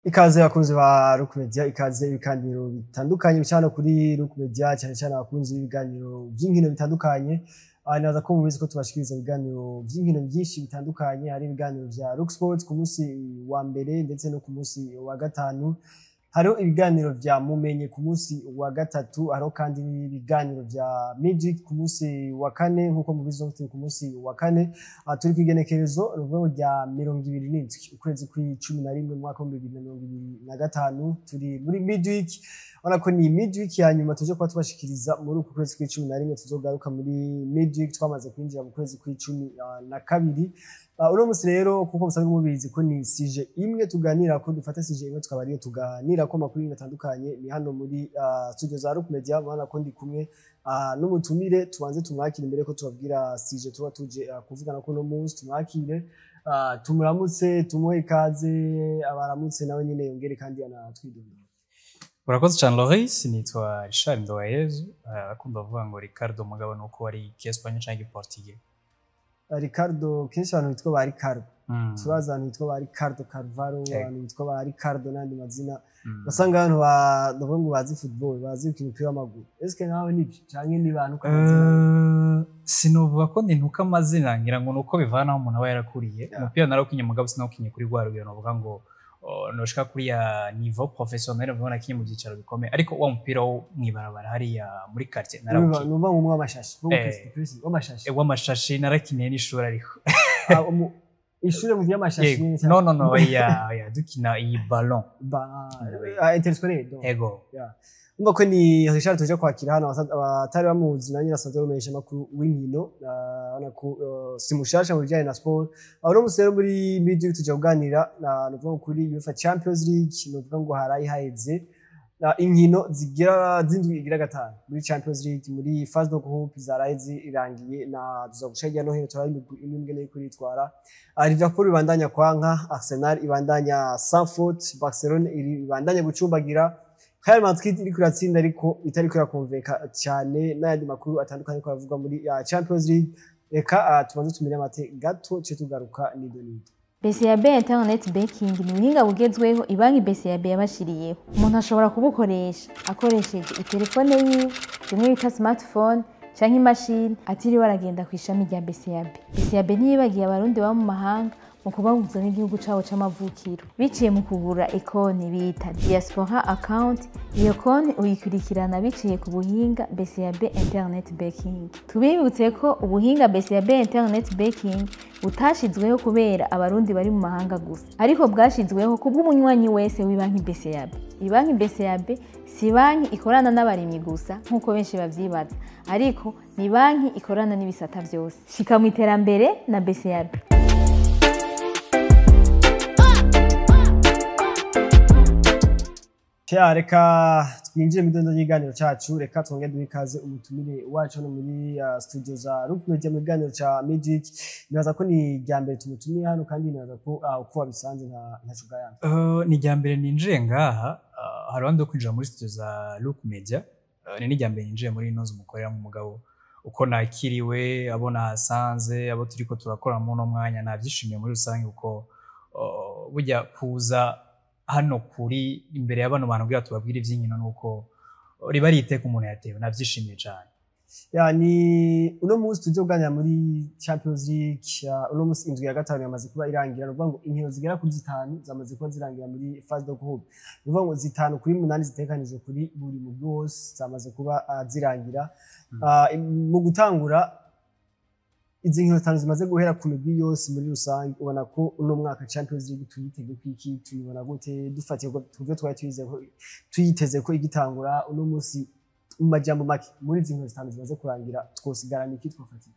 Ikaze abakunzi ba Rock Media, ikaze ibiganiro bitandukanye bica kuri Rock Media, cyane cyane abakunzi b'ibiganiro by'inkino bitandukanye. Nibaza ko mubizi ko tubashikiriza ibiganiro by'inkino byinshi bitandukanye. Hari ibiganiro vya Rock Sports ku munsi wa mbere ndetse no ku munsi wa gatanu. Hariho ibiganiro vya Mumenye ku munsi wa gatatu, hariho kandi n'ibiganiro vya Magic ku munsi wa kane. Nk'uko mubizi, turi ku munsi wa kane. Turi kw'igenekerezo ruvuga rya 27 ukwezi kw'icumi na rimwe mu mwaka wa 2025. Turi muri midweek, urabona ko ni midweek ya nyuma tuje kuba tubashikiriza muri uku kwezi kw'icumi na rimwe. Tuzogaruka muri midweek twamaze kwinjira mu kwezi kw'icumi na kabiri. Uno musi rero, kuko musanzwe mubizi ko ni sujet imwe tuganira, ko dufata sujet imwe tukaba ariyo tuganira ko makuru atandukanye, ni hano muri studio za Rock Media. Murabona ko ndi kumwe n'umutumire. Tubanze tumwakire imbere ko tubabwira sujet tuba tuje kuvugana ko uno munsi. Tumwakire, tumuramutse, tumuhe ikaze, abaramutse nawe nyine yongere kandi anatwidondora. Urakoze cyane, Loris. Nitwa Richard Ndowayezu, akunda kuvuga ngo Ricardo, mugabo nuko wari Kiespanyol canke Portugais. Ricardo, kenshi abantu bitwa ba Ricardo, turazi abantu bitwa ba Ricardo Carvalho, abantu bitwa ba Ricardo n'andi mazina. Usanga abantu ba ndavuga ngo bazi football, bazi gukina umupira w'amaguru. Eske nawe nibyo canke ni bantu kamazina? Sinovuga ko nintuka amazina, ngira ngo nuko bivana aho umuntu aba yarakuriye. Umupira narawukinye, mugabo sinawukinye kuri rwa rugero novuga ngo noshika kuri ya niveau professionnel, mvuga nakinye mu byicaro bikomeye, ariko wa mupira wo mwibarabara hariya muri quartier narawukinye. Numva ngo umwe w'amashashi? W'amashashi? W'amashashi narakiniye n'ishuri ariko. Ishure mu vy'amashashi? No, no, no, ya dukina iyi ballon. Ba interscolaire donc? Ego. Umva ko ni Richard tuje kwakira hano. Abatari bamuzi, nanjye nasanzwe rumenyesha amakuru w'inkino. Urabona ko si mushasha mu bijyanye na sport. Aho no rero muri midi tujya kuganira na nuvuga ngo kuri UEFA Champions League, nuvuga ngo harayi haheze inkino zigira z'indwi igira gatanu muri Champions League, muri phase de groupe zaraye zirangiye, na tuza guca hirya no hino turaba imigwi imwe ingene iriko iritwara. Liverpool ibandanya kwanka, Arsenal ibandanya sans faute, Barcelone ibandanya gucumbagira, Real Madrid iriko iratsinda ariko itariko irakonvenka cyane, n'ayandi makuru atandukanye ko aravugwa muri Champions League. Reka tubanze tumire amate gato, ce tugaruka nido nido. BCAB Internet Banking ni ubuhinga bugezweho ibanki BCAB yabashiriyeho. Umuntu ashobora kubukoresha akoresheje itelefone yiwe, bimwe bita smartphone, canke imashini, atiriwe aragenda ku ishami rya BCAB. BCAB ntiyibagiye Abarundi baba mu mahanga mu kubahuza n'igihugu cabo c'amavukiro biciye mu kugura ikonti bita Diaspora Account. Iyo konti uyikurikirana biciye ku buhinga BCAB Internet Banking. Tubibutse ko ubuhinga BCAB Internet Banking butashizweho kubera Abarundi bari mu mahanga gusa, ariko bwashizweho kubw'umunywanyi wese w'ibanki BCAB. Ibanki BCAB si banki ikorana n'abarimyi gusa nk'uko benshi bavyibaza, ariko ni banki ikorana n'ibisata vyose. Shika mu iterambere na BCAB. Ya, reka twinjire mu idondo ry'iganiro cacu. Reka twongere duhe ikaze umutumire wacu hano muri studio za Rock Media mu kiganiro ca Magic. Nibaza ko ni irya mbere tumutumiye hano, kandi nibaza ko uko wabisanze ntaco ugayana. Ni irya mbere ninjiye ngaha, hari abandi bo kwinjira muri studio za Look Media. Ni n'irya mbere ninjiye muri ino nzu mukoreramo, umugabo uko nakiriwe, abo nahasanze, abo turiko turakora muri uno mwanya, navyishimiye muri rusange, kuko burya kuza hano kuri imbere ya bano bantu kugira tubabwire ivy'inkino nuko riba ari iteka umuntu yatewe. Navyishimiye cane. Ya, ni uno munsi tuje kuganira muri Champions League. Uno munsi indwi ya gatanu yamaze kuba irangira, ni ukuvuga ngo inkino zigera kuri zitanu zamaze kuba zirangira muri phase de groupe, ni ukuvuga ngo zitanu kuri munani zitekanijwe kuri buri mugwi wose zamaze kuba zirangira. Mu gutangura, izi nkino zitanu zimaze guhera ku migwi yose muri rusange, ubona ko uno mwaka Champions League tuyitege kwiki? Tuyibona gute, dufatiye ku byo twari tuyize ko tuyiteze ko igitangura? Uno munsi, mu majambo make, muri izi nkino zitanu zimaze kurangira, twosigarana iki, twafatiye?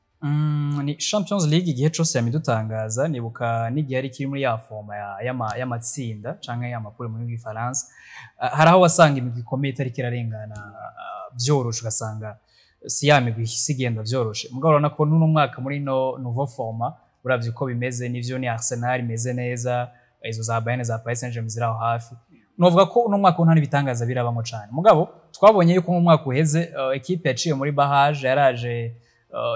Ni Champions League igihe cose yamidutangaza. Nibuka n'igihe ari kiri muri ya forme y'amatsinda canke y'amapure muri rw'igifaransa, hari aho wasanga imigwi ikomeye itariko irarengana vyoroshe, ugasanga si ya migwi ihise igenda vyoroshe. Mugabo urabona ko n'uno mwaka muri no nouveau format, uravye uko bimeze, nivyo ni Arsenal imeze neza, izo za Bayern, za Paris Saint-Germain ziri aho hafi. Novuga ko uno mwaka nta n'ibitangaza birabamo cane, mugabo twabonye yuko mu mwaka uheze ekipe yaciye muri barrage yaraje,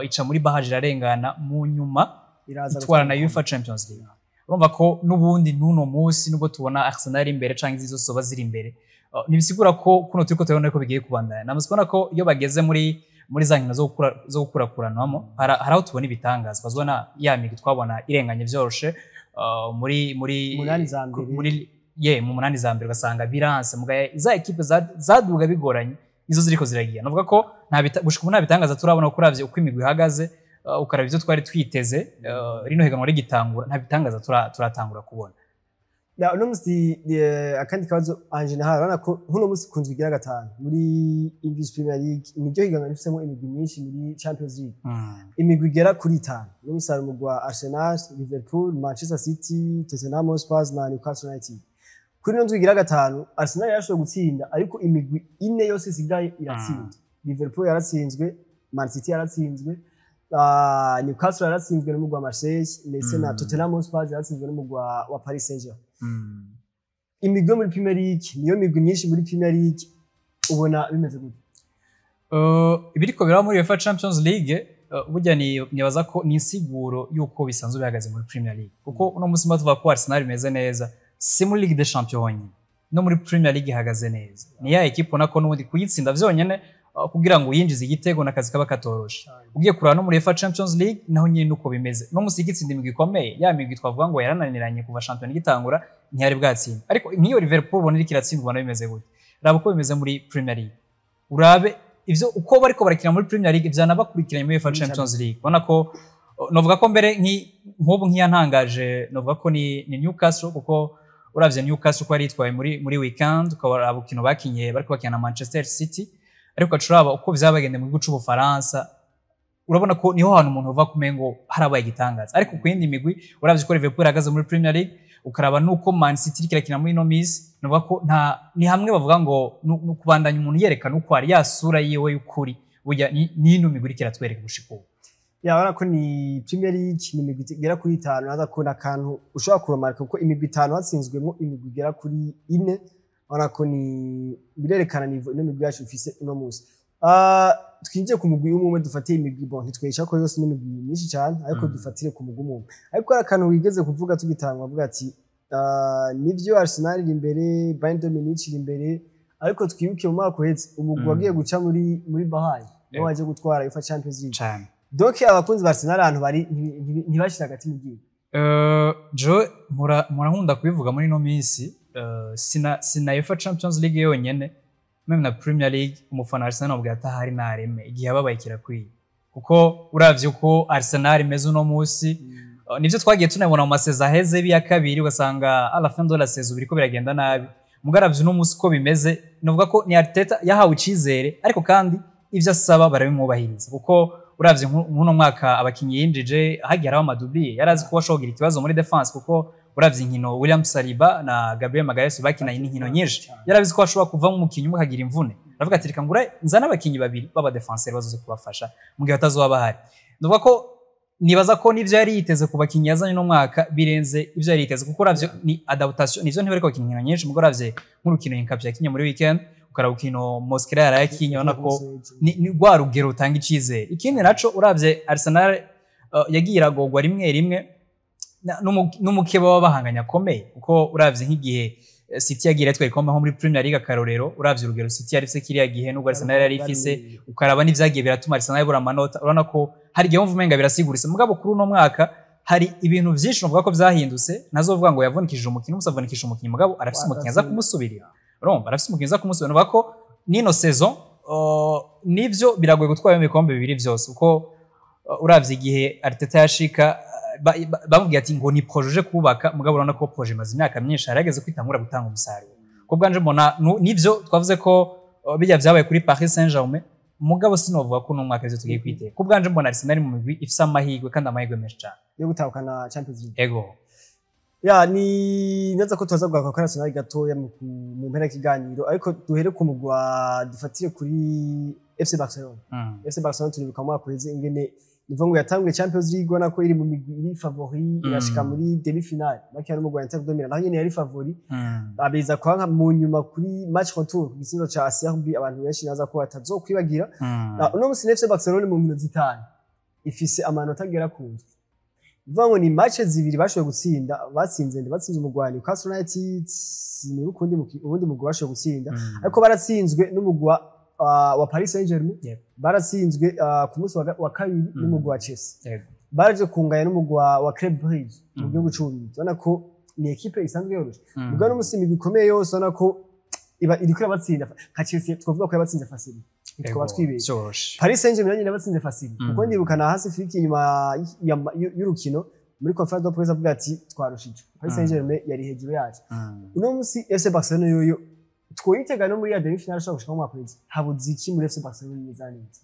ica muri barrage irarengana, mu nyuma iraza itwara na UEFA Champions League. Urumva ko n'ubundi n'uno munsi, nubwo tubona Arsenal imbere canke izi zose zoba ziri imbere, ntibisigura ko kuno turiko turabona ko bigiye kubandanya. Namaze kubona ko iyo bageze muri za nkino zo gukurakuranwamo, hari aho tubona ibitangaza, ukazibona ya migwi twabona irenganye vyoroshe muri Umunani za mbere. Muri ye mu munani za mbere, ugasanga biranse muga za ekipe zaduga bigoranye, izo ziriko ziragiye. Navuga ko gushika ubu nta bitangaza turabona, ko uravye uko imigwi ihagaze, ukaraba ivyo twari twiteze rino higanwa rigitangura, nta bitangaza turatangura kubona. Na uno musi, akandi kabazo en général, urabona ko nk'uno musi kunzwe igira gatanu muri English Premier League, niryo higanwa rifisemo imigwi myinshi muri Champions League, imigwi igera kuri itanu. Uno musi hari umugwi wa Arsenal, Liverpool, Manchester City, Tottenham Hotspur na Newcastle United. Kuri ino ndwi igira gatanu, Arsenal yarashoboye gutsinda, ariko imigwi ine yose isigaye iratsinda. Liverpool yaratsinzwe, Man City yaratsinzwe, Newcastle yaratsinzwe n'umugwi wa Marseille, ndetse na Tottenham Hotspur yaratsinzwe n'umugwi wa Paris Saint-Germain. Imigwi yo muri Premier League, niyo migwi myinshi muri Premier League, ubona bimeze gute? Ibiriko biraba muri UEFA Champions League, burya nibaza ko ni insiguro y'uko bisanzwe bihagaze muri Premier League, kuko uno munsi mba tuvuga ko Arsenal imeze neza, si muri Ligue des Champions honyine, no muri Premier League ihagaze neza. Ni ya ekipe ubona ko n'ubundi kuyitsinda vyonyene, kugira ngo uyinjize igitego n'akazi kaba katoroshe. Ugiye kuraba no muri UEFA Champions League, naho nyine nuko bimeze. No musi igitsinda imigwi ikomeye, ya migwi twavuga ngo yarananiranye kuva shampiyona igitangura, ntiyari bwatsinda. Ariko nk'iyo Liverpool ubona iriko iratsinda, ubona bimeze gute? Raba uko bimeze muri Premier League, urabe ivyo uko bariko barakina muri Premier League vyanabakurikiranye muri UEFA Champions League. Ubona ko novuga ko mbere nk'ubu nk'iyantangaje, novuga ko ni Newcastle, kuko uravye Newcastle uko yari yitwaye muri weekend, ukabara urukino bakinye bariko bakina na Manchester City, ariko ugaca uraba uko vyabagende mu gihugu c'Ubufaransa, urabona ko niho hantu umuntu uva kumengo harabaye igitangaza. Ariko ku yindi migwi, uravye uko Liverpool ihagaze muri Premier League, ukaraba nuko Man City iriko irakina muri ino minsi, novuga ko nta ni hamwe bavuga ngo nu kubandanya umuntu yerekana uko ari, ya sura yiwe y'ukuri, burya ni ino migwi iriko iratwereka gushika ubu. Yabona ko ni Premier League, ni imigwi igera kuri itanu. Naza ko akantu ushobora kuremarka kuko imigwi itanu hatsinzwemo imigwi igera kuri ine, urabona ko ni birerekana niveau ino migwi yacu ifise uno munsi. Twinjiye ku mugwi umwe umwe, dufatiye imigwi, bon, ntitwica ko yose n'imigwi myinshi cyane, ariko dufatire ku mugwi umwe. Ariko hari akantu wigeze kuvuga tugitangwa, avuga ati nivyo, Arsenal iri imbere, Bayern de Munich iri imbere, ariko twibuke mu mwaka uheze umugwi wagiye guca muri Bahai niwo waje gutwara UEFA Champions League. Cane. Donc abakunzi ba Arsenal ahantu bari ntibashire hagati mu gihe. Jo murankunda kubivuga muri ino minsi, sina UEFA Champions League yonyene, même na Premier League, umufana wa Arsenal ubwo atahari nareme igihe yababaye kirakwiye, kuko uravye uko Arsenal imeze uno munsi, nivyo twagiye tunabona mu ma saisons aheze biya kabiri, ugasanga à la fin de la saison biriko biragenda nabi. Mugaravye uno munsi uko bimeze, novuga ko ni Arteta yahawe icizere, ariko kandi ivyo asaba barabimwubahiriza, kuko uravye nk'uno mwaka abakinyi yinjije, hagiye haraho ama doublures, yarazi ko bashobora kugira ikibazo muri défense, kuko uravye inkino William Saliba na Gabriel Magalhaes bakinanye n'inkino nyinshi, yarabizi ko hashobora kuvamo umukinyi umwe akagira imvune, aravuga ati reka ngura nzane abakinyi babiri b'aba défenseurs bazoze kubafasha mu gihe batazoba bahari. Ndavuga ko nibaza ko n'ivyo yari yiteze ku bakinyi yazanye no mwaka birenze ivyo yari yiteze, kuko uravye ni adaptation, nivyo ntibariko bakina inkino nyinshi, mugo uravye nk'urukino Hincapié yakinye muri weekend, ukaraba urukino Mosquera yarayakinye, ubona ko ni rwa rugero rutanga icizere. Ikindi naco, uravye Arsenal, yagiye iragorwa rimwe rimwe n'umukeba baba bahanganye akomeye, kuko uravye nk'igihe City yagiye iratwara igikombe nko muri Premier League, akarorero, uravye urugero City yari ifise kiriya gihe n'ubwo Arsenal yari ifise, ukaraba n'ivyagiye biratuma Arsenal ibura amanota, urabona ko hari igihe wumva umenga birasiguritse. Mugabo kuri uno mwaka hari ibintu vyinshi novuga ko vyahindutse. Ntazovuga ngo yavunikishije umukinyi, umusa avunikisha umukinyi, mugabo arafise umukinyi aza kumusubirira. Urumva, arafise umukinyi aza kumusubirira. Novuga ko nino saison, nivyo biragoye gutwara ibikombe bibiri vyose, kuko uravye igihe Arteta yashika, bamubwiye ati ngo ni projet uje kubaka, mugabo urabona ko projet imaze imyaka myinshi, harageze kwitangura gutanga umusaruro. Ko bwanje mbona nivyo twavuze ko bijya vyabaye kuri Paris Saint-Germain, mugabo sinovuga ko uno mwaka ivyo tugiye kwitega. Ko bwanje mbona Arsenal mu migwi ifise amahirwe, kandi amahirwe menshi cane yo gutahukana Champions League. Ego. Ya, ni neza ko tuza kugaruka kuri Arsenal gatoya mu mpera y'ikiganiro, ariko duhere ku mugwa, dufatire kuri FC Barcelona. FC Barcelona turibuka mu mwaka uheze ingene nivo ngo yatanguye Champions League, ubona ko iri mu migwi iri favori, irashika muri demi finale bakina n'umugwi wa Inter de Milan, naho nyene yari favori, abiza kwanka mu nyuma kuri match retour ku gitsindo ca Serbie, abantu benshi naza ko batazokwibagira. Uno musi FC Barcelona mu nkino zitanu ifise amanota agera ku ndwi. Bivuga ngo ni match zibiri bashoboye gutsinda, batsinze nde? Batsinze umugwi wa Newcastle United, sinibuka uwundi mugwi bashoboye gutsinda, ariko baratsinzwe n'umugwi wa Paris Saint-Germain, baratsinzwe ku munsi wa kabiri n'umugwi wa Chelsea, baraje kunganya n'umugwi wa Club Brugge mu gihugu c'Ububirigi. Ubona ko ni ekipe isanzwe yoroshe, ubwo n'umusi imigwi ikomeye yose ubona ko iba iriko irabatsinda. Nka Chelsea twavuga ko yabatsinze facile, ntitwaba twibeshye. Vyoroshe. Paris Saint-Germain nyine yabatsinze facile, kuko ndibuka na Hansi Flick inyuma y'urukino muri conférence de presse avuga ati: "Twarushije Paris Saint-Germain, yari hejuru yacu." Uno musi FC Barcelona yoyo twoyitega no muri ya demi finale ashobora gushika mu mwaka uheze. Habuze iki muri FC Barcelona neza neza?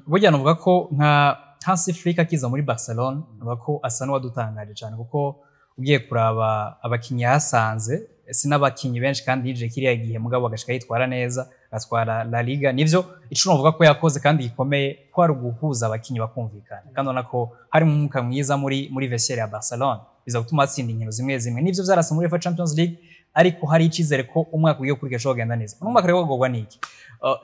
Burya novuga ko nka Hansi Flick akiza muri Barcelona, novuga ko asa n'uwadutangaje cyane, kuko ugiye kuraba abakinyi yahasanze si n'abakinyi benshi, kandi yinjiye kiriya gihe mugabo agashika yitwara neza, agatwara La Liga. Nivyo, ico novuga ko yakoze kandi gikomeye ko ari uguhuza abakinyi bakumvikana, kandi ubona ko harimo umwuka mwiza muri vestiaire ya Barcelona, biza gutuma batsinda inkino zimwe zimwe. Nivyo, vyarasa muri UEFA Champions League, ariko hari icizere ko umwaka ugiye gukurikira ushobora kugenda neza. Uno mwaka rero wagorwa n'iki?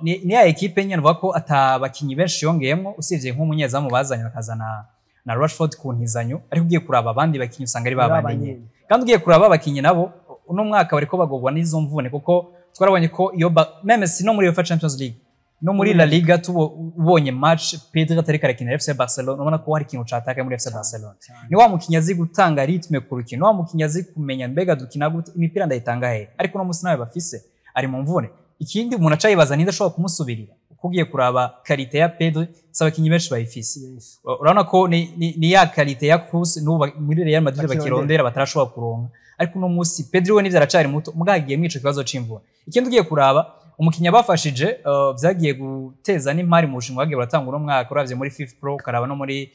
Ni ya ekipe nyene uvuga ko ata bakinyi benshi yongeyemwo, usibye nk'umunyezamu bazanye, bakazana na Rashford ku ntizanyo, ariko ugiye kuraba abandi bakinyi usanga ari babandi nyene. Kandi ugiye kuraba abakinyi nabo uno mwaka bariko bagorwa n'izo mvune, kuko twarabonye ko iyo même si no muri UEFA Champions League, no muri La Liga, ubonye match Pedri atariko arakina FC Barcelona, ubona ko hari ikintu catakaye muri FC Barcelona. Ni wa mukinyi azi gutanga rythme ku rukino, ni wa mukinyi azi kumenya mbega dukina gute, imipira ndayitanga hehe, ariko uno musi nawe bafise ari mu mvune. Ikindi umuntu aca yibaza, ninde ashobora kumusubirira? Uko ugiye kuraba qualité ya Pedri, si abakinyi benshi bayifise. Urabona ko ni ya qualité ya Kroos n'ubu muri Real Madrid Bakirondera. bakirondera, batarashobora kuronka. Ariko uno musi Pedri we nivyo aracari muto, mugabo agiye mwico kibazo c'imvune. Ikindi ugiye kuraba umukinyi abafashije, vyagiye guteza n'impari mu bushinwa bagiye baratanga uno mwaka, uravye muri FIFPro, ukaraba no muri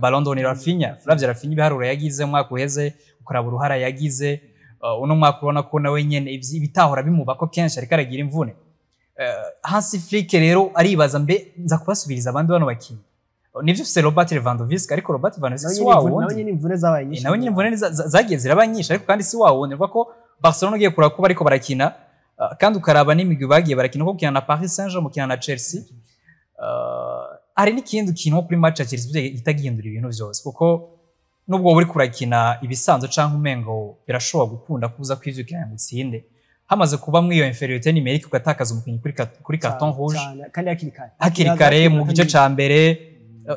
Ballon d'Or, ni Raphinha. Uravye Raphinha ibiharuro yagize mu mwaka uheze, ukaraba uruhara yagize uno mwaka, urabona ko nawe nyene ibitahora bimubako kenshi, ariko aragira imvune. Hansi Flick rero aribaza: mbe nza kubasubiriza abandi bano bakinyi? Nivyo, ufise Robert Lewandowski, ariko Robert Lewandowski si wa Nawe wundi. nyene imvune zabaye nyinshi. Nawe nyine imvune zagiye ziraba nyinshi, ariko kandi si wa wundi. Uvuga ko Barcelona ugiye kuraba ko bariko barakina, kandi ukaraba n'imigwi bagiye barakina, kuko gukina na Paris Saint-Germain, mukina na Chelsea, hari n'ikindi kintu nko kuri match ya Chelsea gihita gihindura ibintu vyose, kuko nubwo wowe uriko urakina ibisanzwe canke umengo birashobora gukunda kuza kwivyukiranya ngo utsinde, hamaze kuba mw'iyo infériorité numérique, ugatakaza umukinyi kuri carton rouge Cane, kandi hakiri kare. Hakiri kare mu gice ca mbere,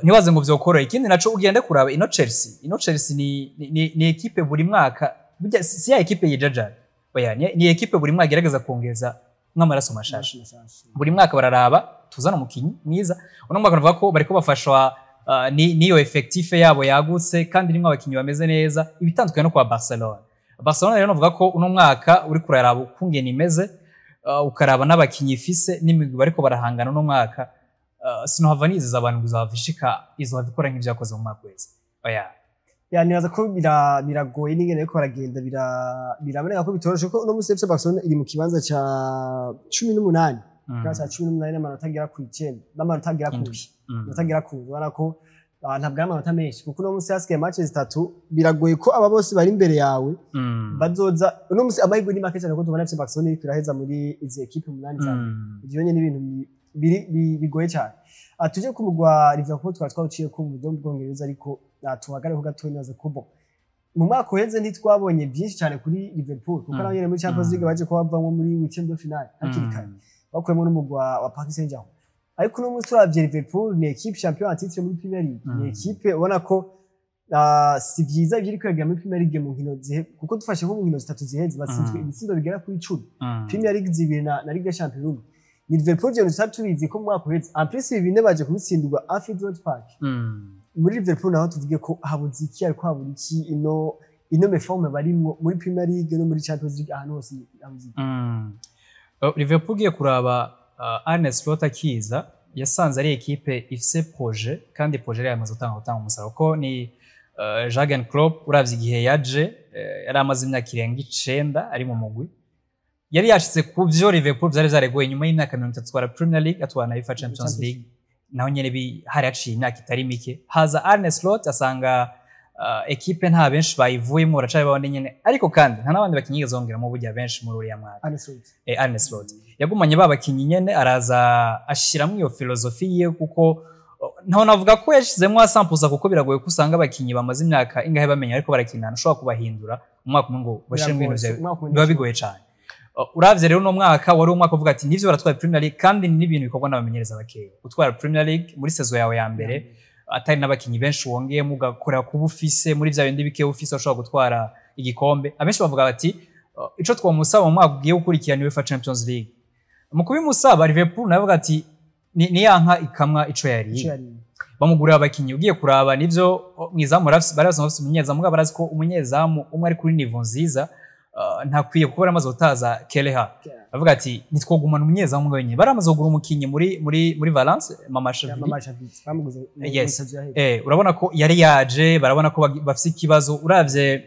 ntibaze ngo vyokorohe. Ikindi naco ugende kuraba ino Chelsea ni ekipe buri mwaka, burya si ya ekipe yijajara, oya, ni ekipe buri mwaka igerageza kongeza nk'amaraso mashasha. Buri mwaka bararaba tuzana umukinyi mwiza. Uno mwaka navuga ko bariko bafashwa niyo effectif yabo yagutse, kandi nimwe abakinyi bameze neza, ibitandukanye no kwa Barcelona. Barcelona rero navuga ko uno mwaka uri kuraraba ukungene imeze, ukaraba n'abakinyi ifise n'imigwi bariko barahangana uno mwaka, sinohava nizeza abantu ngo izohava ishika, izohava ikora nk'ivyo yakoze mu mwaka uheze, oya. Ya, nibaza ko biragoye n'ingene bariko baragenda, biraboneka ko bitoroshe, ko uno musi FC Barcelona iri mu kibanza ca 18, ikibanza ca 18 n'amanota agera ku 9, n'amanota agera ku Indwi. Amanota agera ku, ubona ko ntabwo ari amanota menshi, kuko uno musi hasigaye match zitatu. Biragoye ko aba bose bari imbere yawe bazoza. Uno musi amahirwe ni make cyane ko tubona FC Barcelona iriko iraheza muri izi ekipe umunani za mbere. Ivyo nyene ni ibintu bigoye cyane. Tuje ku mugwa Liverpool, twari twawuciye ku buryo bw'Ubwongereza, ariko tuhagarare ko gatoya. Neza ko bon, mu mwaka uheze ntitwabonye byinshi cyane kuri Liverpool, kuko nabo nyene muri Champions League baje kuba bavamwo muri huitième de finale hakiri kare, bakuyemo n'umugwa wa Paris Saint-Germain. Ariko uno munsi turavye Liverpool, ni équipe champion en titre muri Premier League, ni équipe ubona ko si vyiza ivyo iriko iragira muri Premier League mu nkino zihe, kuko dufashe nko mu nkino zitatu ziheze batsinzwe ibitsindo bigera kuri 10, Premier League zibiri na Ligue des Champions rumwe. Ni Liverpool ivyo tutari tubizi ko mu mwaka uheze, en plus ibi bine baje kubitsindirwa Anfield Road Park. Muri Liverpool naho tuvuge ko habuze iki? Ariko habura iki ino méforme barimwo muri Premier League no muri Champions League, ahantu hose habuze iki? Liverpool ugiye kuraba, Arne Slot akiza yasanze ari ekipe ifise projet, kandi projet yari yamaze gutanga umusaruro, kuko ni Jurgen Klopp uravye igihe yaje, yari amaze imyaka irenga 9 ari mu mugwi, yari yashitse ku vyo Liverpool vyari vyaregoye nyuma y'imyaka 30 atwara Premier League, atwara na UEFA Champions League, naho nyene hari haciye imyaka itari mike. Haza Arne Slot asanga ekipe nta benshi bayivuyemo, baracari babandi nyene, ariko kandi nta n'abandi bakinyi yigeze bongeramo burya benshi muri uriya mwaka. Arne Slot. Arne Slot yagumanye ba bakinyi nyene, araza ashiramwo iyo philosophie yiwe, kuko Ntaho navuga ko yashizemo asampuza, kuko biragoye ko usanga abakinyi bamaze imyaka ingahe bamenya ariko barakina, ushobora kubahindura umwaka umwe ngo bashiremo ibintu Biragoye, vyawe, umwaka umwe. Biba bigoye cyane. Uravye rero uno mwaka wari umwaka uvuga ati nivyo baratwaye Premier League, kandi ni n'ibintu bikorwa n'abamenyereza bakeya gutwara Premier League muri saison yawe ya mbere atari n'abakinyi benshi wongeyemo, ugakora kuba ufise muri vya bindi bike ufise ushobora gutwara igikombe. Abenshi bavuga bati ico twamusaba mu mwaka ugiye gukurikira ni UEFA Champions League. Mu kubimusaba, Liverpool nawe avuga ati ni ya nka ikamwa ico yariye. Ico yariye. Bamugurira abakinyi. Ugiye kuraba nivyo mwizamu bari bafise umunyezamu, mugabo barazi ko umunyezamu umwe ari kuri niveau nziza ntakwiye, kuko baramaze gutaza Kelleher. Bavuga ati ntitwogumana umunyezamu umwe wenyine. Baramaze kugura umukinyi muri Valence, Mamardashvili. Mamardashvili bamuguze mu saison yaheze. Urabona ko yari yaje, barabona ko bafise ikibazo. Uravye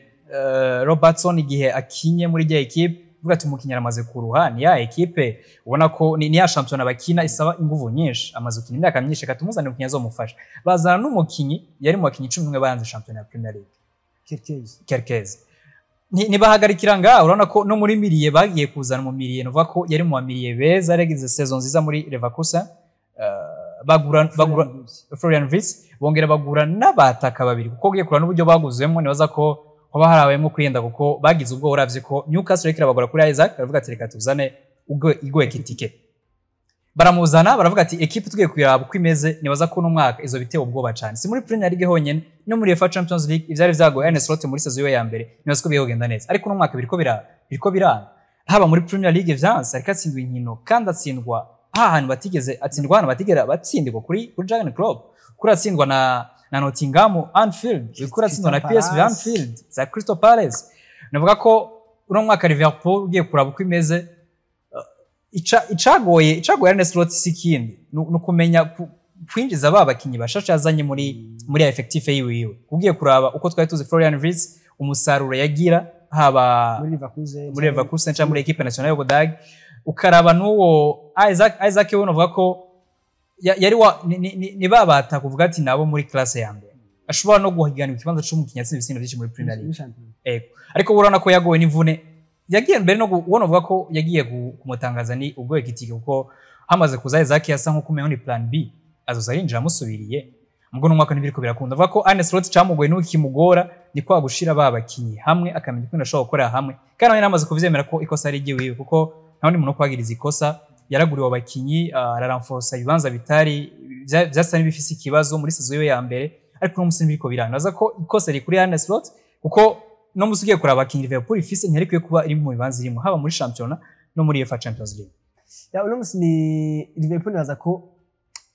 Robertson igihe akinye muri rya équipe, uvuga ati umukinyi aramaze kuruha, ni ya équipe ubona ko ni ya shampiyona bakina isaba inguvu nyinshi, amaze gukina imyaka myinshi, reka tumuzanire umukinyi azomufasha. Bazana n'umukinyi yari mu bakinyi 11 baranze shampiyona ya Premier League. Kerkez. Kerkez. Ntibahagarikira ngaho, urabona ko no muri milieu bagiye kuzana mu milieu, nuvuga ko yari mu bamilieu beza, yaragize saison nziza muri Leverkusen. Bagura Florian Wirtz, bongera bagura n'abataka babiri, kuko ugiye kureba n'uburyo baguzemo nibaza ko hoba harabayemo kwiyenda, kuko bagize ubwo uravye ko Newcastle iriko irabagura kuri Isak, baravuga ati reka tuzane Hugo Ekitike. Baramuzana, baravuga ati équipe tugiye kuyiraba uko imeze, nibaza ko uno mwaka izo biteye ubwoba cyane, si muri Premier League honyene, no muri UEFA Champions League. Ivyari vyagoye Arne Slot muri saison yiwe ya mbere, nibaza ko bigiye kugenda neza, ariko uno mwaka biriko biranga. Haba muri Premier League vyanse, ariko atsindwa inkino kandi atsindwa ahantu batigeze atsindwa, ahantu batigera batsindirwa kuri Jurgen Klopp, kuri atsindwa na Nottingham Anfield, kuri atsindwa na Crystal PSV Palace. Anfield, za Crystal Palace. Navuga ko uno mwaka Liverpool ugiye kuraba uko imeze, icagoye Arne Slot si ikindi, ni ukumenya kwinjiza ba bakinyi bashasha yazanye muri effectif yiwe. Ugiye kuraba uko twari tuzi Florian Wirtz, umusaruro yagira haba muri Leverkusen, muri Leverkusen cyangwa muri équipe nationale y'Ubudage, ukaraba n'uwo Isak, we novuga ko yari wa ni babata kuvuga ati nabo muri classe ya mbere ashobora no guhiganira ikibanza c'umukinyi atsinda ibitsindo byinshi muri Premier League. Muri shampiyona. Ego. Ariko urabona ko yagowe n'imvune. Yagiye mbere no ubona uvuga ko yagiye kumutangaza ni ubwo Ekitike, kuko hamaze kuza Isak yasa nko kumenya ni plan B, azoza yinjira amusubiriye. Ubwo n'umwaka ntibiriko birakunda. Avuga ko Arne Slot camugoye n'uko kimugora ni kwa gushira ba bakinyi hamwe, akamenya uko ashobora gukorera hamwe. Kandi nawe yaramaze kuvyemera ko ikosa ari iry'iwiwe, kuko nta wundi muntu wo kwagiriza ikosa. Yaraguriwe abakinyi, ararenforsa ibibanza bitari vyasa n'ibifise ikibazo muri saison yiwe ya mbere, ariko uno musi ntibiriko biranga. Naza ko ikosa riri kuri Arne Slot, kuko no musi ugiye kuraba abakinyi Liverpool ifise, ntiyari ikwiye kuba iri mu bibanza irimo, haba muri shampiyona no muri UEFA Champions League. Ya, uno musi ni Liverpool, nibaza ko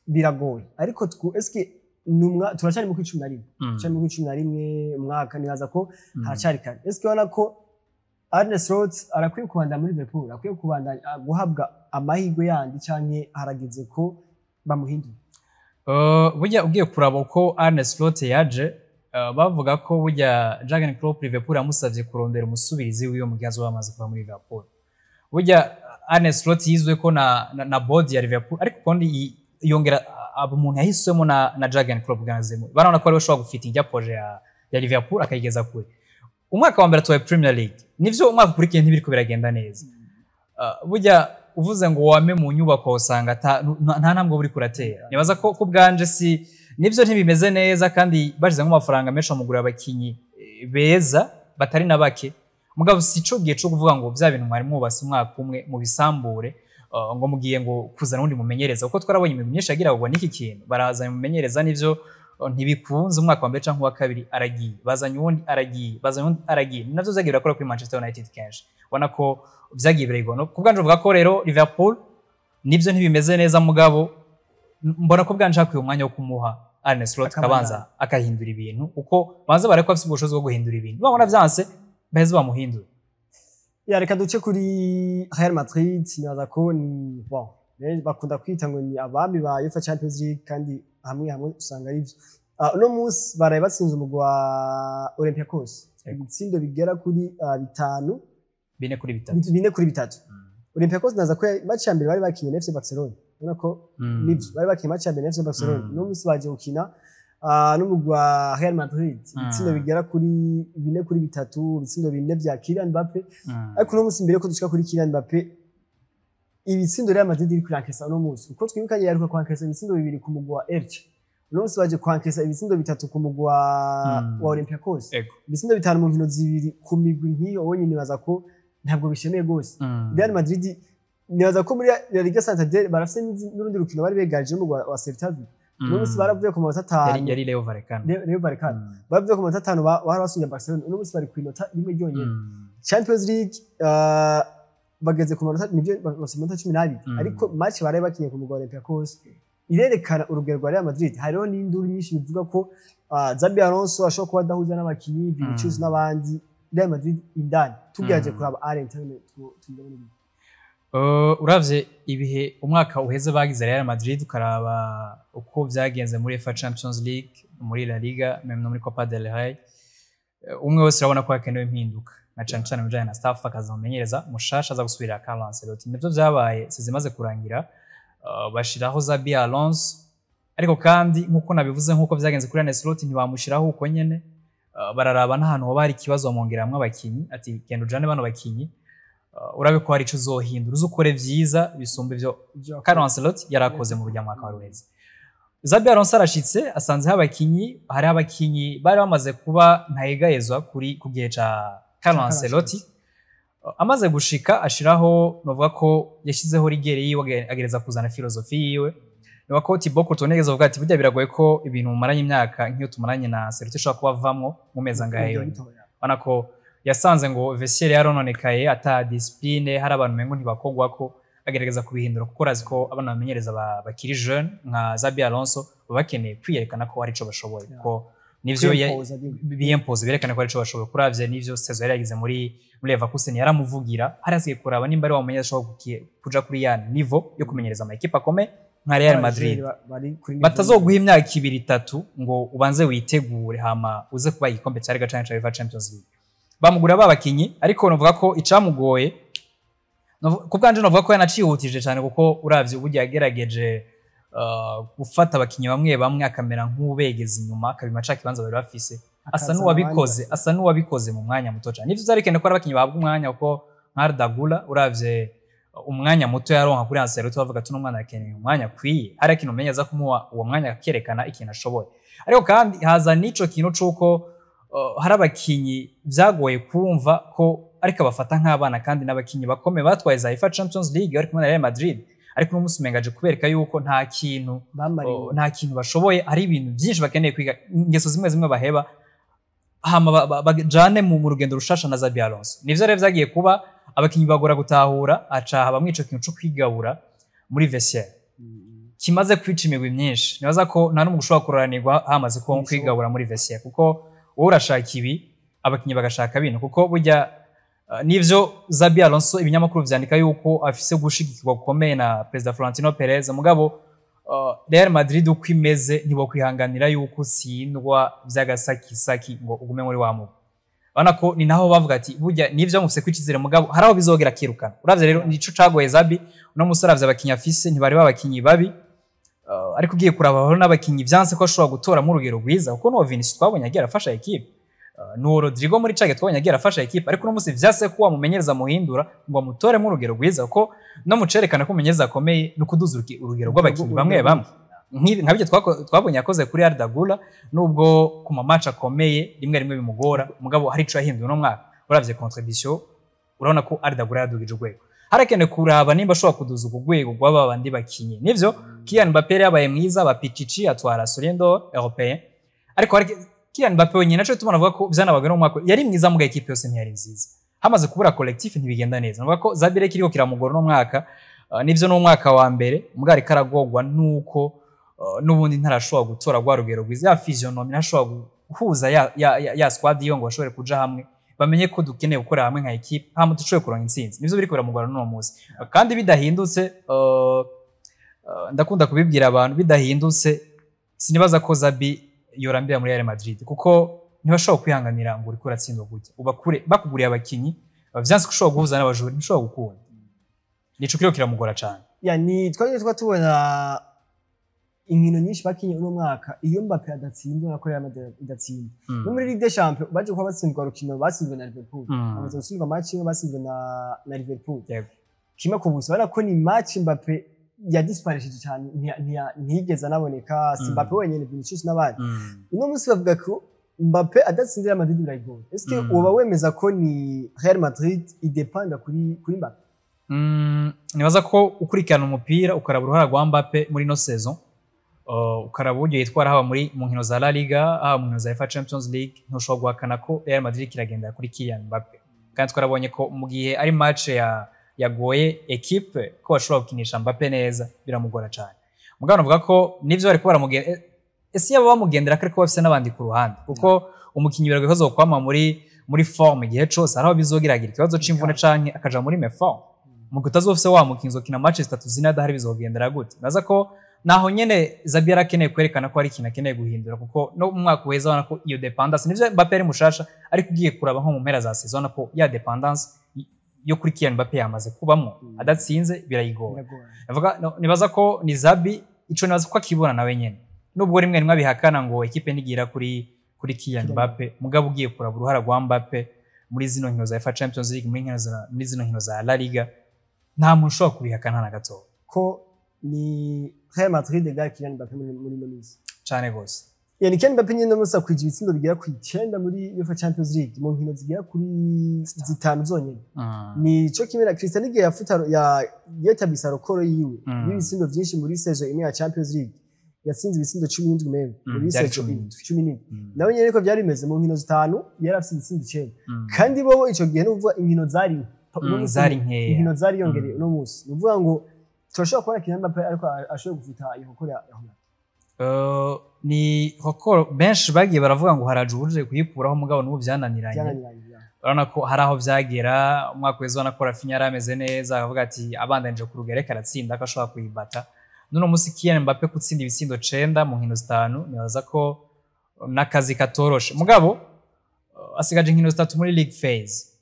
biragoye, ariko eske numwa turacyari mu 11? Turacyari mu 11 umwaka, nibaza ko haracyari kare. Eske ubona ko Arne Slot arakwiye kubandanya muri Liverpool, akwiye kubandanya guhabwa amahirwe yandi, canke harageze ko bamuhindura? Burya ugiye kuraba uko Arne Slot yaje, bavuga ko burya Jurgen Klopp, Liverpool yamusavye kurondera umusubirizi wiwe mu gihe azoba amaze kuva muri Liverpool. Burya Arne Slot yizwe ko na board ya Liverpool, ariko kandi yongera aba umuntu yahiswemo na Jurgen Klopp bwanazemo. Barabona ko ariwe ushobora gufita ijya projet ya Liverpool akayigeza kure. Umwaka wa mbere atwaye Premier League, nivyo, umwaka ukurikiye ntibiriko biragenda neza. Burya uvuze ngo wame mu nyubako usanga nta ntambwe buri kuratera. Nibaza ko ku bwanje si nivyo ntibimeze neza, kandi bashize amafaranga menshi bamugurira abakinyi beza batari na bake, mugabo si ico gihe co kuvuga ngo vya bintu mwari mwubase umwaka umwe mubisambure, ngo mugiye ngo kuzana uwundi mumenyereza, kuko twarabonye imigwi myinshi yagira ngo niki kintu barazanye umumenyereza, nivyo, ntibikunze umwaka wa mbere canke uwa kabiri, aragiye, bazanye uwundi, aragiye, bazanye uwundi, aragiye. Ni navyo vyagiye birakora kuri Manchester United kenshi, ubona ko vyagiye birayigora. Ku bwanje uvuga ko rero Liverpool nivyo ntibimeze neza, mugabo mbona ko bwanje hakwiye umwanya wo kumuha Arne Slot Akabandanya. akabanza akahindura ibintu, kuko banza bareko afise ubushobozi bwo guhindura ibintu, babona vyanse baheze bamuhindura. Ya, reka duce kuri Real Madrid. Nibaza ko ni bon, bakunda kwita ngo ni abami ba UEFA Champions League, kandi hamwe hamwe usanga ari byo. Uno munsi baraye batsinze umugwi wa Olympiacos ibitsindo bigera kuri bitanu. 4-3. 4-3. Olympiacos naza ko match ya mbere bari bakinye na FC Barcelona, ubona ko nivyo bari bakinye match ya mbere na FC Barcelona. Uno munsi baje gukina n'umugwi wa Real Madrid, ibitsindo bigera kuri 4-3, ibitsindo bine vya Kylian Mbappe. Ariko uno munsi, mbere ko dushika kuri Kylian Mbappe, ibitsindo Real Madrid iri kurankesa uno munsi, kuko twibukanye yaruka kwankesa ibitsindo bibiri ku mugwi wa Elche. Uno munsi baje kwankesa ibitsindo 3 ku mugwi wa Olympiacos. Ibitsindo 5 mu nkino 2 ku migwi nk'iyo wonyine, nibaza ko ntabwo bishemeye gose. Real Madrid nibaza ko muri La Liga Santander barafise n'urundi rukino bari begaje mu wa Celta Vigo. Uno munsi baravuye ku manota 5. Yari Rayo Vallecano. Rayo Vallecano. Baravuye ku manota 5 bari basubiye Barcelona. Uno munsi bari ku inota rimwe ryonyene. Champions League bageze ku manota, nivyo bafise amanota 12, ariko match baraye bakinye ku mugwi wa Olympiacos irerekana urugero rwa Real Madrid. Hariho n'induru nyinshi bivuga ko Xabi Alonso ashobora kuba adahuza n'abakinyi, Vinicius n'abandi. Real Madrid indani tugerageje kuraba à l'interne tubibona. Uravye ibihe umwaka uheze bagize Real Madrid, ukaraba uko vyagenze muri UEFA Champions League, muri La Liga, même no muri Copa del Rey, umwe wese urabona ko hakenewe impinduka, na cane cane mu bijanye na staff, akazamumenyereza mushasha aza gusubirira Carlo Ancelotti. Nivyo vyabaye sizimaze kurangira, bashiraho Xabi Alonso. Ariko kandi nkuko nabivuze, nkuko vyagenze kuri Ancelotti, ntibamushiraho uko nyene. Bararaba n'ahantu hoba hari ikibazo, bamwongeramwo abakinyi, ati genda ujane bano bakinyi, urabe ko hari ico uzohindura, uze ukore vyiza bisumba ivyo Carlo Ancelotti yarakoze mu rujya mwaka wari uheze. Xabi Alonso arashitse, asanzeho abakinyi, hariho abakinyi bari bamaze kuba ntayegayezwa kuri ku gihe ca Carlo Ancelotti. Amaze gushika ashiraho, novuga ko yashizeho rigueur yiwe, agereza kuzana philosophie yiwe. Novuga ko Thibaut Courtois nigeze avuga ati burya biragoye ko ibintu mumaranye imyaka nk'iyo tumaranye na Ancelotti ishobora kuba avamwo mu mezi angahe yonyine. Ubona ko yasanze ngo vestiaire yarononekaye, ata discipline, hari abantu mengo ntibakogwako, agerageza kubihindura, kuko arazi ko abana bamenyereza bakiri jeune nka Xabi Alonso baba bakeneye kwiyerekana ko hari ico bashoboye, kuko nivyo biyempoza, berekana ko hari ico bashoboye. Kuravye nivyo saison yari yagize muri Leverkusen, yaramuvugira. Hari hasigaye kuraba nimba ari wamumenyereza ashobora kuja kuri ya niveau yo kumenyereza ama équipe akomeye nka Real Madrid, batazoguha imyaka 2 3 ngo ubanze witegure, hama uze kuba igikombe cya Liga canke ca UEFA Champions League. Bamugura ba bakinyi, ariko novuga ko icamugoye, ku bwanje novuga ko yanacihutije cyane, kuko uravye uburyo yagerageje gufata abakinyi bamwe bamwe akamera nk'ubegeza inyuma, akabima ca kibanza bari bafise, asa n'uwabikoze mu mwanya muto cyane. Nivyo vyarekene ko ari abakinyi bahabwa umwanya, kuko nka Arda Güler, uravye umwanya muto yaronka kuri Ancelotti, bavuga ati umwana akeneye umwanya akwiye. Hari ikintu umenya aza kumuha uwo mwanya akerekana ikintu ashoboye. Ariko kandi haza n'ico kintu c'uko hari abakinyi vyagoye kumva ko ariko abafata nk'abana, kandi n'abakinyi bakomeye batwaye za UEFA Champions League bari kumwe na Real Madrid, ariko uno munsi umenga aje kubereka yuko nta kintu nta kintu bashoboye. Hari ibintu byinshi bakeneye kwiga, ingeso zimwe zimwe baheba, hama bajane mu rugendo rushasha na Xabi Alonso. Nivyo rero vyagiye kuba, abakinyi bagora gutahura, aca habamwo ico kintu co kwigabura muri vestiaire kimaze kwica imigwi myinshi. Nibaza ko nta n'umwe ushobora kuroranirwa hamaze kubaho kwigabura muri vestiaire, kuko wowe urashaka ibi, abakinyi bagashaka bino. Kuko burya nivyo Xabi Alonso ibinyamakuru vyandika yuko afise gushigikirwa gukomeye na Perezida Florentino Perez, mugabo Real Madrid uko imeze ntibokwihanganira yuko utsindwa vy'agasakisaki ngo ugume muri wa mugwi. Urabona ko ni naho bavuga ati burya nivyo mufise kwicizere, mugabo hari aho bizogera akirukana. Uravye rero nico cagoye Xabi uno musore. Uravye abakinyi afise, ntibari babakinyi babi, ariko ugiye kuraba hariho n'abakinyi vyanse ko ashobora gutoramo urugero rwiza, kuko n'uwo Vinicius twabonye agiye arafasha équipe, n'uwo Rodrigo muri cage twabonye agiye arafasha équipe, ariko uno musi vyase ko wamumenyereza muhindura ngo amutoremo urugero rwiza, kuko no mucerekana ko umumenyereza akomeye ni ukuduza urugero rw'abakinyi bamwe bamwe, nka byo twabonye yakoze kuri Arda Güler. Nubwo ku ma match akomeye rimwe rimwe bimugora, mugabo hari ico yahinduye uno mwaka. Uravye contribution, urabona ko Arda Güler yadugije urwego. Harakenewe kuraba nimba ashobora kuduza urwo rwego rw'aba bandi bakinyi. Nivyo Kylian Mbappé yari yabaye mwiza, ba Pichichi, atwara Soulier d'Or européen, ariko hari Kylian Mbappé wenyine naco tubona avuga ko vyanabaga no mwaka yari mwiza, muga équipe yose ntiyari nziza. Hamaze kubura collectif ntibigenda neza. Navuga ko Xabi kiriko kiramugora uno mwaka. Nivyo n'umwaka wa mbere, muga ariko aragorwa nuko n'ubundi ntarashobora gutora rwa rugero rwiza, ya physionomie, ntashobora guhuza ya squad iyo ngo bashobore kuja hamwe, bamenye ko dukeneye gukorera hamwe nka équipe hama dushobore kuronka intsinzi. Nivyo biriko biramugora n'uno munsi. Kandi bidahindutse, ndakunda kubibwira abantu, bidahindutse sinibaza ko Xabi yorambira muri Real Madrid, kuko ntibashobora kwihanganira ngo uriko uratsindwa gutya, ubakure bakuguriye abakinyi vyanse ko ushobora guhuza n'abajuri, ntishobora gukunda. Nico kiriko kiramugora cane. Ya, ni twagiye twa tubona inkino nyinshi bakinye uno mwaka, iyo Mbappe adatsinda nako Real Madrid idatsinda. No muri Ligue des Champions baje kuba batsindwa rukino batsinzwe na Liverpool. Bamaze gutsindwa match imwe batsinzwe na Liverpool 1-0. Urabona ko ni match Mbappe Yadisparishije cyane, ntiyigeze anaboneka, si Mbappe wenyine, Vinicius n'abandi. Uno munsi bavuga ko Mbappe adatsinze Real Madrid birayigora. Est-ce woba wemeza ko ni Real Madrid idepanda kuri Mbappe? Nibaza ko ukurikirana umupira, ukaraba uruhara rwa Mbappe muri ino saison, ukaraba uburyo yitwara haba muri mu nkino za La Liga, haba mu nkino za UEFA Champions League, ntushobora guhakana ko Real Madrid iragendera kuri Kylian Mbappe. Kandi twarabonye ko mu gihe ari match ya yagoye equipe ko bashobora gukinisha Mbappe neza, biramugora cyane. Mugabo navuga ko nivyo bariko baramugenda, ese yaba bamugendera ko ariko bafise n'abandi ku ruhande, kuko umukinyi biragoye ko azokwama muri forme igihe cose. Hari aho bizogeragira ikibazo c'imvune canke akaja muri méforme. Mu gihe utazofise wa mukinyi uzokina match zitatu zine adahari, bizogendera gute? Naza ko naho nyene Xabi yarakeneye kwerekana ko hari ikintu akeneye guhindura, kuko no mu mwaka uheze ubona ko iyo dépendance, nivyo Mbappe ari mushasha, ariko ugiye kuraba nko mu mpera za saison, ubona ko ya dépendance yo kuri Kylian Mbappe yamaze kubamwo, adatsinze birayigora. Biragora. Navuga no, nibaza ko ni Xabi ico nibaza ko akibona nawe nyene, nubwo rimwe rimwe abihakana ngo ekipe ntigira kuri Kylian Kylian. Mbappe. Mugabo ugiye kuraba uruhara rwa Mbappe muri zino nkino za UEFA Champions League, muri zino nkino za La Liga, nta muntu ushobora kubihakana na gato. Ko ni Real Madrid égale Kylian Mbappe muri ino minsi. Cane gose. Yani Kylian Mbappe nyine munsi akwije ibitsindo bigera ku 9 muri UEFA Champions League mu nkino zigera kuri zitanu zonyene. Ni cyo kimwe na Cristiano igihe yafuta ya yetabisa record yiwe y'ibitsindo byinshi muri saison imwe ya Champions League. Yatsinze ibitsindo 17 mengo muri Byari saison 17. 17. Nawe nyene ko byari bimeze, mu nkino zitanu yari afite ibitsindo 9. Kandi bobo ico gihe nuvuga inkino zari uno munsi Zari nkeya. Inkino zari yongereye. Uno munsi ni ukuvuga ngo turashobora kubona Kylian Mbappe ariko ashobora gufuta iyo record ya Ronaldo. Ni record benshi bagiye baravuga ngo haraje uwuje kuyikuraho, mugabo n'ubu byananiranye. Byananiranye, ya. Urabona ko hari aho byagera umwaka weza, ubona ko Raphinha yari ameze neza, akavuga ati abandanije ku rugero ariko aratsinda, ko ashobora kuyibata. N'uno munsi Kylian Mbappe gutsinda ibitsindo 9 mu nkino zitanu, nibaza ko n'akazi katoroshe. Mugabo asigaje inkino zitatu muri league phase,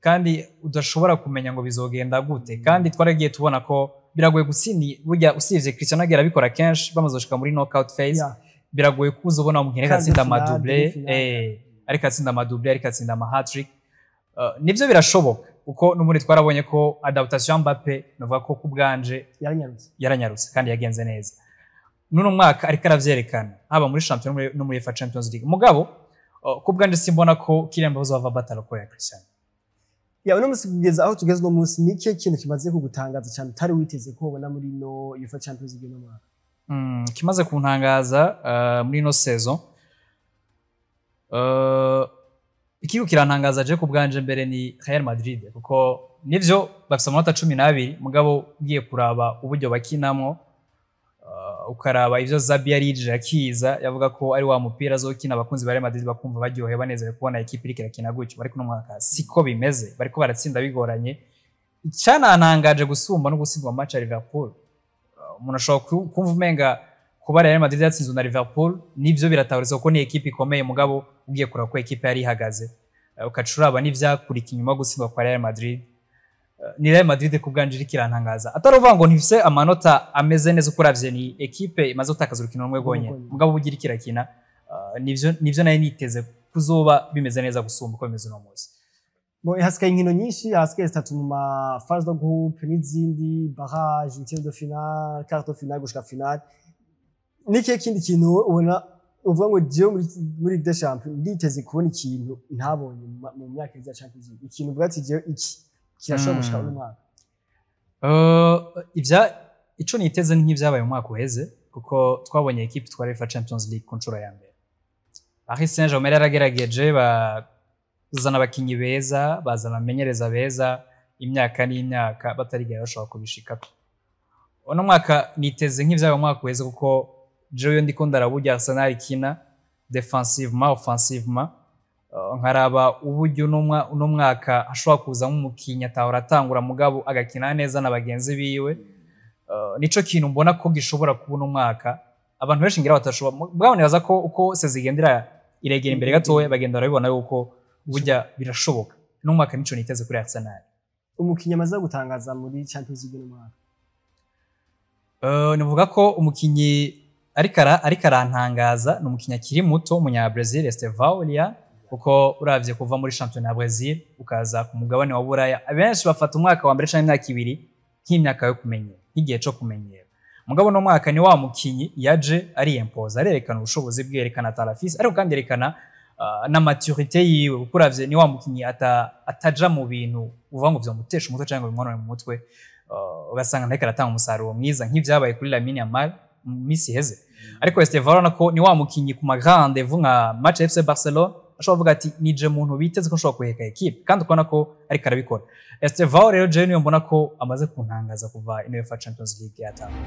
kandi udashobora kumenya ngo bizogenda gute. Kandi twaragiye tubona ko biragoye gutsinda burya, usibye Cristiano agera abikora kenshi bamaze gushika muri knockout phase. Biragoye kuza ubona umukinnyi ariko Quart de atsinda finale, amadouble, demi-finale. Ariko atsinda amadouble, ariko atsinda ama hat-trick. Nivyo birashoboka, kuko n'ubundi twarabonye ko adaptation ya Mbappe, navuga ko ku bwanje yaranyarutse. Yaranyarutse kandi yagenze neza. N'uno mwaka ariko aravyerekana haba muri champion no muri UEFA Champions League. Mugabo ku bwanje simbona ko Kylian Mbappe azova battle ko ya Cristiano. Ya, uno munsi, kugeza aho tugeze uno munsi, ni ikihe kintu kimaze kugutangaza cyane utari witeze ko ubona muri no UEFA Champions League uno mwaka? Kimaze kuntangaza muri ino saison, ikiriko kirantangaza je ku bwanje mbere ni Real Madrid, kuko nivyo bafise amanota 12, mugabo ugiye kuraba uburyo bakinamwo, ukaraba ivyo Xabi yarije akiza yavuga ko ari wa mupira azokina, abakunzi ba Real Madrid bakumva baryohewe, banezerewe kubona ekipe iriko irakina gutyo, ariko uno mwaka siko bimeze, bariko baratsinda bigoranye. Icyanantangaje gusumba no gutsindwa mu match ya Liverpool. Umuntu ashobora kumva umenga kuba Real Madrid yatsinzwe na Liverpool nivyo biratahuritse, kuko ni ekipe ikomeye. Mugabo ugiye kuraba ko ekipe yari ihagaze, ukaca uraba n'ivyakurika inyuma yo gutsindwa kwa Real Madrid, ni Real Madrid ku bwanje iriko irantangaza. Atari uvuga ngo ntifise amanota ameze neza, uko uravye ni ekipe imaze gutakaza urukino rumwe rwonyene, rwonyene. Mugabo uburyo iriko irakina, nivyo nari niteze kuzoba bimeze neza gusumba uko bimeze uno munsi. Bo hasigaye inkino nyinshi, hasigaye zitatu mu ma phase de groupe n'izindi barrage, huitième de finale, quart de finale gushika finale. Ni ikihe kindi kintu wowe ubona uvuga ngo jewe muri Ligue des Champions nditeze kubona ikintu ntabonye mu myaka ya Champions League, ikintu uvuga ati jewe iki kirashobora gushika uno mwaka? Ibya ico niteze ni nk'ivyabaye mu mwaka uheze, kuko twabonye ekipe itwara UEFA Champions League ku nshuro ya mbere. Paris Saint-Germain yaragerageje, bazana abakinyi beza, bazana abamenyereza beza, imyaka n'imyaka batarigera bashobora kubishikako. Uno mwaka niteze nk'ivyabaye mu mwaka uheze, kuko jewe ndiko ndaraburya Arsenal ikina défensivement, offensivement, nkaraba uburyo uno mwaka hashobora kuzamo umukinyi atahora atangura, mugabo agakina neza na bagenzi biwe. Nico kintu mbona ko gishobora kuba uno mwaka abantu benshi ngira batashobora. Mugabo nibaza ko uko saison igendera iregera imbere gatoya, bagenda barabibona yuko burya birashoboka. Uno mwaka nico niteze kuri Arsenal. Umukinyi amaze gutangaza muri Champions League uno mwaka? Nivuga ko umukinyi ariko arantangaza ni umukinyi akiri muto, umunya Brazil Estevao Willian, kuko uravye kuva muri championnat ya Brazil ukaza ku mugabane wa Buraya, abenshi bafata umwaka wa mbere canke imyaka 2. nk'imyaka yo kumenyera, nk'igihe co kumenyera. Mugabo no mwaka ni wa mukinyi yaje ariyempoza, arerekana ubushobozi bwe, yerekana talafisi, ariko kandi yerekana na maturité yiwe, kuko uravye ni wa mukinyi ataja mu bintu uvuga ngo vyomutesha umutwe canke ngo bimwonone mu mutwe, ugasanga ntariko aratanga umusaruro mwiza nk'ivyabaye kuri Lamine Yamal mu minsi iheze. Ariko Estevao urabona ko ni wa mukinyi ku ma grand rendez-vous nka match ya FC Barcelona ashobora kuvuga ati: "Nije muntu biteze ko nshobora guheka equipe", kandi ukabona ko ariko arabikora. Estevao rero jewe niyo mbona ko amaze kuntangaza kuva ino UEFA Champions League yatangwa.